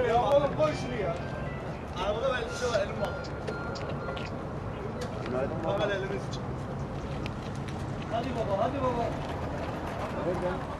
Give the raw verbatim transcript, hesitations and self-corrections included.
Ya oğlum koy şunu ya. Arabada ben bir şey var, elim var. Günaydın baba. Hadi baba, hadi baba. Nereden?